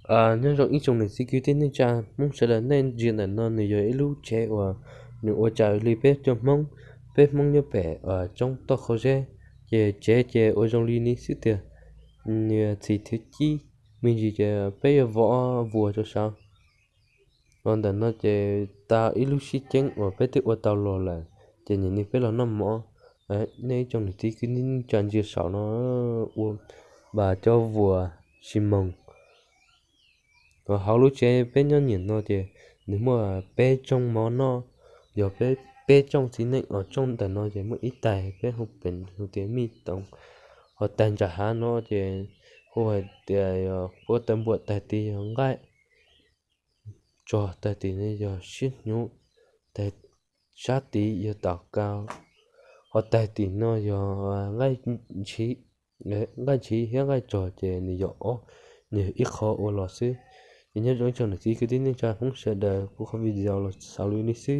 Nyob zoo ib tsoom niam txiv kwv tij neej tsa Hmoob sawv daws, nej ntsia ntawm no nws yog ib lub tsev uas nws ua raws li peb cov Hmoob, peb Hmoob nyob pem roob toj Qhov Zeb, ces tsev ces ua zoo li no xwb tiag. Nws txhim thwv cib me ntsis ces peb yuav vov vuas rau saud. Ntawm no ces tau ib lub sib ceeb uas peb twb ua tau los lawm, ces nim no peb los noj mov. Nej ib tsoom niam txiv kwv tij neej tsa ntsia saum no, ua npas cov vuas xis moos. Hauv lub tsev peb nyob nim no ces nws muaj peb rooj mov noj, yog peb, peb rooj txiv neej os. Rooj ntawm no ces muaj ib tais peb hu pem hu tias mij toov, ho tais nram hav no ces hu hais tias yog puab tawg npuam, tais tid yog nqaij, tsog tais tim no yog sib hnyuv, tais sab tid yog taum kau, ho tais tim no yog nqaij ntshiv thiab nqaij tsog ces nws yog ob, nws yog ib qho ua los xwb. Ces nyob zoo ib tsoom niam txiv kwv tij neej tsa Hmoob sawv daws, kuv qhov video los xaus li no xwb.